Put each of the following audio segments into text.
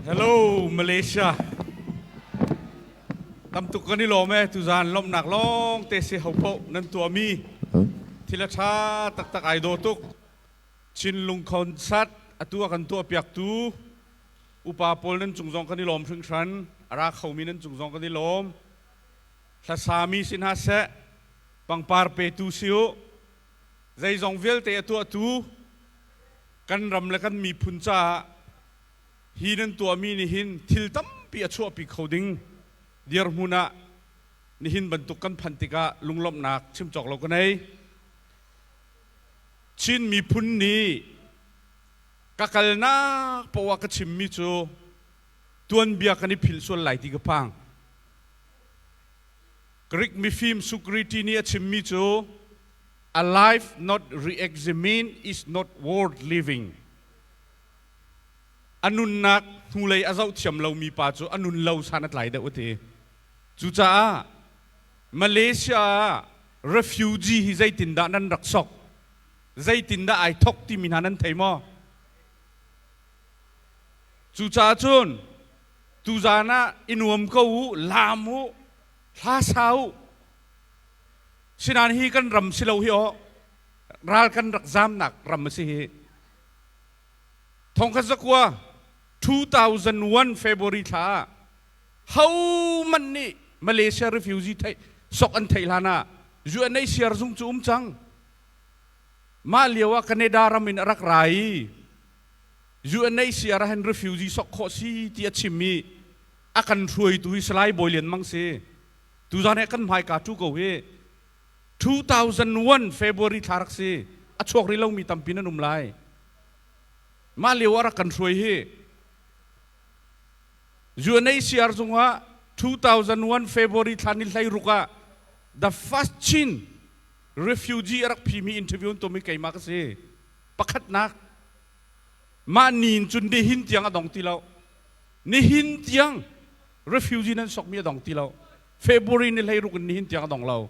Hello Malaysia. Tam tuk kan i lawm e tuzaan lawmhnak lawng te si ho paoh nan tuahmi thil a ṭha taktak ai daw tuk. Chinlung concert atu a kan tuahpiaktu upa pawl nan cung zong kan i lawm hringhran. A ra khomi nan cung zong kan i lawm. Hlasami si hna seh, pangpar petu si u, zeizong vialte a tuahtu kan ram le kan miphun caah hi nan tuahmi nih hin thil tampi a chuahpi kho ding dirhmun ah nihin bantuk kan phanh tikah lunglawmhnak chim cawk lo ka nei. Chin miphun nih ka kalnak poah ka chimmi cu tuanbia kan i philh sual lai ti ka phang. Greek mifim Socrates nih a chimmi cu a life not re-examined is not worth living. A nunnak hnulei a zoh thiam lomi pa cu a nun lo san a tlai deuh a ti. Cucaah Malaysia ah refugee hi zeitindah nan rak sok? Zeitindah ai thok timi hna nan thei maw? Cucaah cun tuzaan ah i nuam ko u, laam u, hla sa u. Sinain hi kan ram si lo hi aw, ral kan rak zamnak ram a si hi. Thongkhat zakua 2001 February thla ah hohmanh nih Malaysia refugee theih sok an theih hlan ah UNHCR zung cu um cang. Mah lio ah Canada ram in a rak ra i UNHCR ah hin refugee sok khawh si ti a chim i a kan hruaitu hi Salai Bawi Lian Mang si. Tuzaan he kan hmaika tu ko hi 2001 February thla rak si. A chuak rih lomi tampi nan um lai. Mah lio ah rak kan hruai hi UNHCR zungah 2001 February thla ni hlei ruk ah the first Chin refugee a rak phimi interview an tuahmi keimah ka si. Pakhatnak Mah ni in cun nihin tiang a dong ti lo. Nihin tiang refugee nan sokmi a dong ti lo. February ni 16 in nihin tiang a dong lo.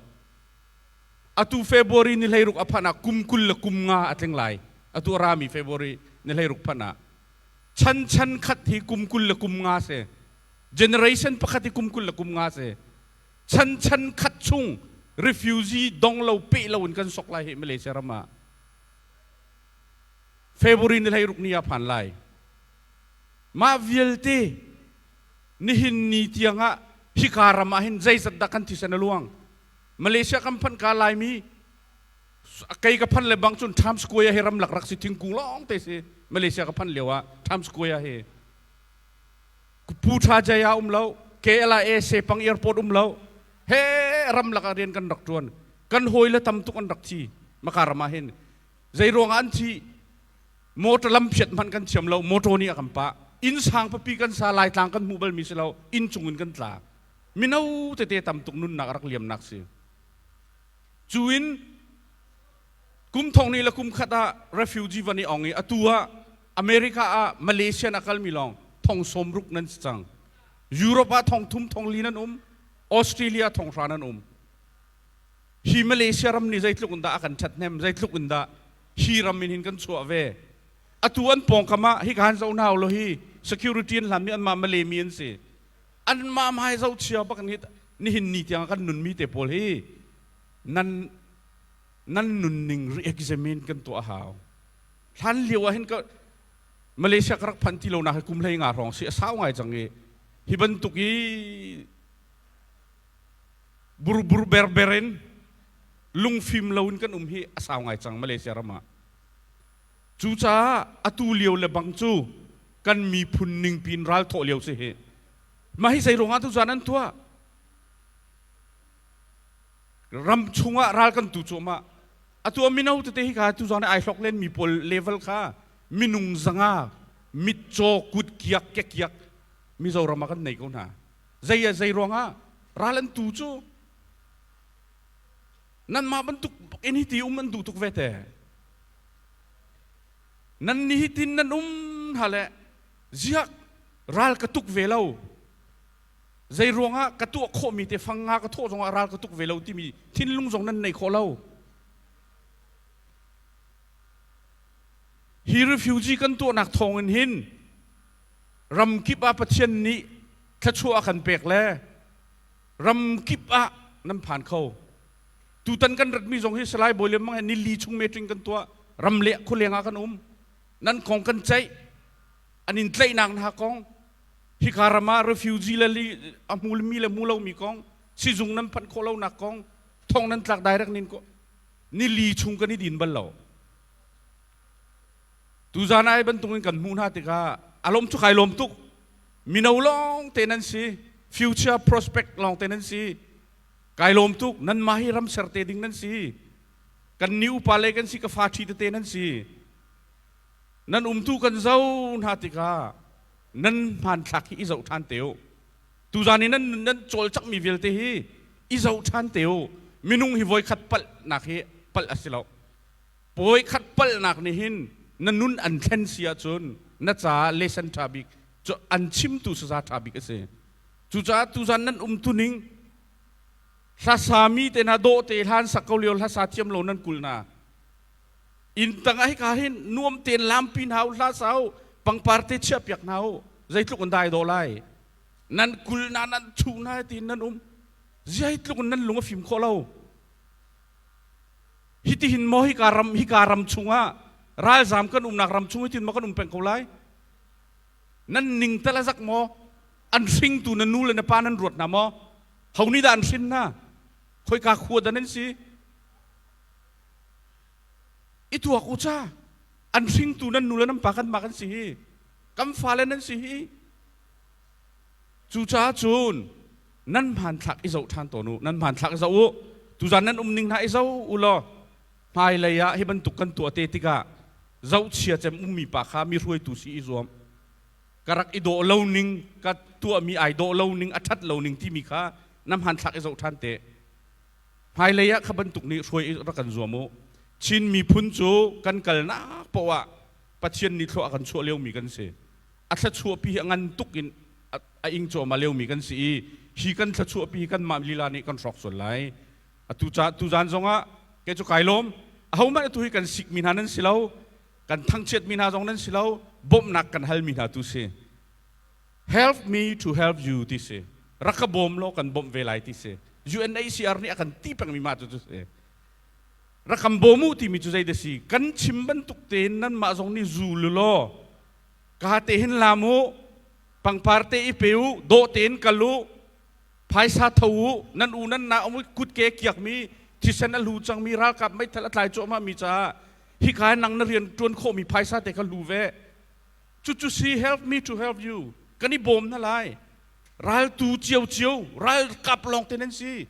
Atu February ni 16 a phanh ah kum 25 a tling lai. Atu a rami February ni 16 phanh ah. Chan chan khat hi kum 25 si. Generation pakhat hi kum 25 si. Chan chan khat chung refugee dong lo peh lo in kan sok lai hi Malaysia ram ah. February ni 16 ni ah phan lai. Mah vialte nihin ni tiangah hika ram ah hin zeizat dah kan thisen a luang. Malaysia kan phanh ka Laimi kei ka phanh le bang cun Times Square hi ramlak rak si thingkung lawng te si Malaysia ka phanh lio ah Times Square hi Putrajaya um lo KLIA Sepang Airport um lo he ramlak ah rian kan rak tuan kan hawi le tam tuk an rak thi maka ram ah hin Zei ruangah an thih? Motor lam phiat hmanh kan thiam lo, motor nih a kan pah. Inn sang papi kan sa, Laitlang kan hmuh balmi si lo, inn cung in kan tla. Mino tete tam tuk nunnak a rak liamnak si. Cu in kum thong ni le kum khat ah refugee van i ong i atu ah America ah Malaysia a kalmi lawng thong sawm ruk nan si cang. Europe ah thong thum thong li nan um, Australia thong hra nan um. Hi Malaysia ram nih zeitluk in dah a kan ṭhathnem, zeitluk in dah hi ram in hin kan chuah ve. Atu an pawngkam ah hika han zoh hna u law hi security an hlanmi anmah Malay mi an si. Anmah hmai zohchia bak in nihin ni tiang kan nunmi te pawl hi nan nan nunning re-examine kan tuah a hau. Hlan lio ah hin ka Malaysia ka rak phanh ti lo nak hi kum 15 hrawng si a sau ngai cang i hi bantuk i burbur berber in lungfim lo in kan um hi a sau ngai cang Malaysia ram ah. Cucaah atu lio le bang cu kan miphun ningpi in ral thawh lio si hi. Mah hi zei ruangah tu zan an tuah? Ram chungah ral kan tu cuahmah. Atu mino tete hi kha tu zan ai hlok len mi pawl level kha minung zanga mitcaw kut kiak ke kiak Mizoram ah kan nei ko hna. Zei a zei ruangah ral an tu cu nanmah bantuk in hi ti um an duh tuk ve te. Nan ni hi tin nan um hna le ziak ral ka tuk ve lo. Zei ruangah ka tuah khawhmi te fang nga ka thawh zongah ral ka tuk ve lo timi thinlung zong nan nei khawh lo. Hi refugee kan tuahnak thawngin hin Ramkip ah Pathian nih thluachuah a kan pek le ramkip ah nan phan kho. Tutan kan ratmi zong hi Salai Bawi Lian Mang he nili chung meeting kan tuah. Ram le khualeng ah kan um. Nan kong kan ceih. An in tlaihnak hna kong, hika ram ah refugee le a hmulmi le hmu lomi kong, sizung nan phanh khawh lonak kong, thong nan tlak direct nin ko nili chung kan i din bal lo. Tuzan ai bantukin kan hmuh hna tikah a lawm cu kai lawm tuk. Mino lawng te nan si, future prospect lawng te nan si. Kai lawm tuk, nanmah hi ram ser te ding nan si. Kan ni upa le kan si ka fa ṭhi tete nan si. Nan umtu kan zo hna tikah nan hmanthlak hi i zoh ṭhan te u. Tuzan i nan nan cawlcangmi vialte hi i zoh ṭhan te u. Minung hi voikhat palhnak hi palh a si lo. Voikhat palhnak nih hin na nun an thlen si ahcun na caah lesson ṭha bik cu an chimtu saza ṭha bik a si. Cucaah tuzan nan umtuning hlasami te hna dawh te hlan sak ko lio hlasa thiam lo nan kul hna. Inn tang ah hika hin nuam tein lampi hna u hla sa u pangpar te chiah piak hna u zeitluk in dai dawh lai. Nan kul na nan chu na tiin nan um. Zeitluk in nan lung a fim khawh lo. Hitihin maw hika ram hika ram chungah ralzam kan umnak ram chung hitin maw kan um peng ko lai? Nan ning tal a zak maw? An hringtu na nu le na pa nan ruat hna maw? Ho nih dah an hrin hna? Khoika khua dah nan si? I tuak u ca. An hringtu nan nu le nan pa kanmah kan si hi. Kan fale nan si hi. Cucaah cun nan hmanthlak i zoh ṭhan tawn u. Nan hmanthlak i zoh u. Tuzan nan um ning hna i zoh u law hmailei ah hi bantuk kan tuah te tikah zohchia cem ummi pa kha mi hruaitu si i zuam. Ka rak i dawh lo ning, ka tuahmi ai dawh lo ning, a ṭhat lo ning timi kha na hmanthlak i zoh ṭhan te. Hmailei ah kha bantuk nih hruai rak kan zuam u. Chin miphun cu kan kalnak paoh ah Pathian nih thlua a kan chuah liomi kan si. A thluachuahpi hi a ngan tuk in a ing cuahmah liomi kan si i hi kan thluachuahpi hi kanmah lila nih kan hrawk sual lai. Atu ca tuzan zongah kei cu kai lawm. Ahohmanh atu hi kan sikmi hna nan si lo, kan thangchiatmi hna zong nan si lo, bawmhnak kan halmi hna tu si. Help me to help you ti si. Rak ka bawm law kan bawmh ve lai ti si. UNHCR nih a kan ti pengmi mah cu si. Rak kan bawm u timi cu zei dah si? Kan chim bantuk tein nanmah zong nih zul u law ka te hin lam u, pangpar te i pe u, dawh tein kal u, phaisa tho u, nan u nan na um kutke kiakmi thisen a hlu cangmi ralkap meithal a tlai cuahmahmi caah hika nang na rian ṭuan khawhmi phaisa te kha hlu ve. Cucu si help me to help you. Kan i bawm hna lai. Raltu ciocio, ralkap lawng te nan si.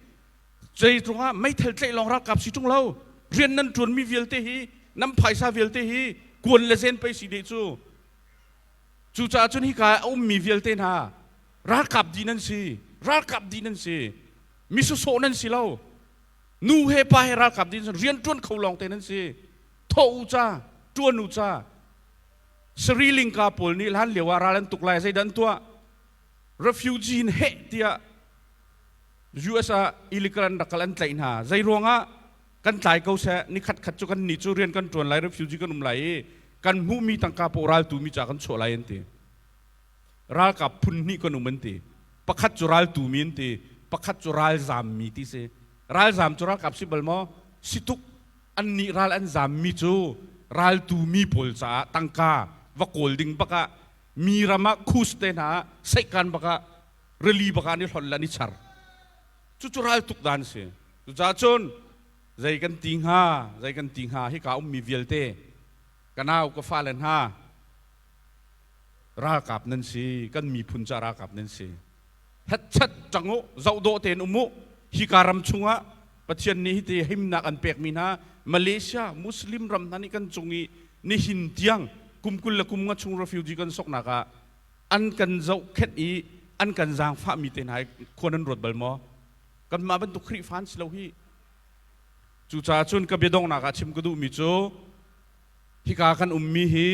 Zeitlung ah meithal tlaih lawng ralkap si ṭung lo. Rian nan ṭuanmi vialte hi, nan phaisa vialte hi kuan le zen pei si deh cu. Cucaah cun hika a ummi vialte hna ralkap dih nan si. Ralkap dih nan si. Mi sawsawh nan si lo. Nu he pa he ralkap dih nan si. Rian ṭuan kho lawng te nan si. Thawh u ca, ṭuan u ca. Sri Lanka pawl nih hlan lio ah ral an tuk lai zeidah an tuah? Refugee in heh tiah US ah illegal an rak kal an tlaih hna. Zei ruangah kan tlai ko seh nikhat khat cu kan nih cu rian kan ṭuan lai refugee kan um lai i kan hmuhmi tangka paoh raltu mi ca kan chuah lai an ti. Ralkap phun hnih kan um an ti. Pakhat cu raltu mi an ti, pakhat cu ralzam mi ti si. Ralzam cu ralkap si bal maw? Si tuk. Annih ral an zammi cu raltu mi pawl caah tangka va kawl ding bakah mi ram ah khus te hna ah seihkan bakah rili bakah an i hlon le an i char. Cucu raltuk dan si. Cucaah cun zei kan ti hnga, zei kan ti hnga hika ummi vialte ka nau ka fale hna ralkap nan si, kan miphun ca ralkap nan si. Hetchat ṭang u, zohdawh tein um u. Hika ram chungah Pathian nih hiti himnak an pekmi hna Malaysia Muslim ram hna nih kan cung i nihin tiang kum 20 le kum nga chung refugee kan soknak ah an kan zohkhenh i an kan zaangfahmi te hna hi khua nan ruat bal maw? Kanmah bantuk Khrihfa an si lo hi. Cucaah cun ka biadonghnak ah chim ka duhmi cu hika kan ummi hi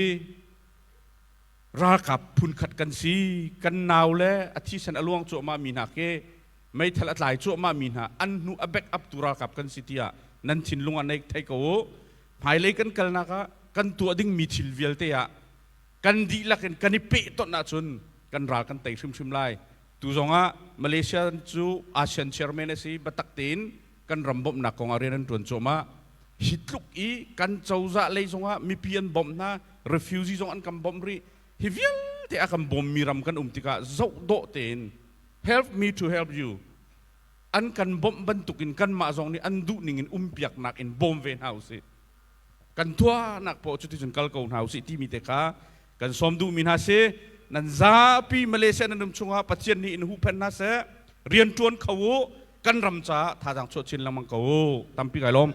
ralkap phunkhat kan si. Kan nau le a thisen a luang cuahmah mi hna khi meithal a tlai cuahmah mi hna an hnu a back up tu ralkap kan si tiah nan thinlung ah nei thei ko u. Hmailei kan kalnak ah kan tuah dingmi thil vialte ah kan dihlak in kan i pehtonh ahcun Kan ral kan tei hrimhrim lai. Tu zongah Malaysia cu ASEAN chairman a si, biatak tein kan ram bawmhnak kong ah rian an ṭuan cuahmah. Hi tluk i kan cozah lei zongah mipi an bawmh hna, refugee zong an kan bawmh rih. Hi vialte a kan bawmmi ram kan um tikah zoh dawh tein help me to help you, an kan bawmh bantukin kanmah zong nih an duh ning in umpiaknak in bawm ve hna usih. Kan tuahnak poah cuticun kal ko hna usih timi te kha kan sawm duhmi hna si. Nan zapi Malaysia nan um chungah Pathian nih in huhphenh hna seh. Rian ṭuan kho u, kan ram caah thazaang chuah chin lengmang ko u. Tampi kai lawm.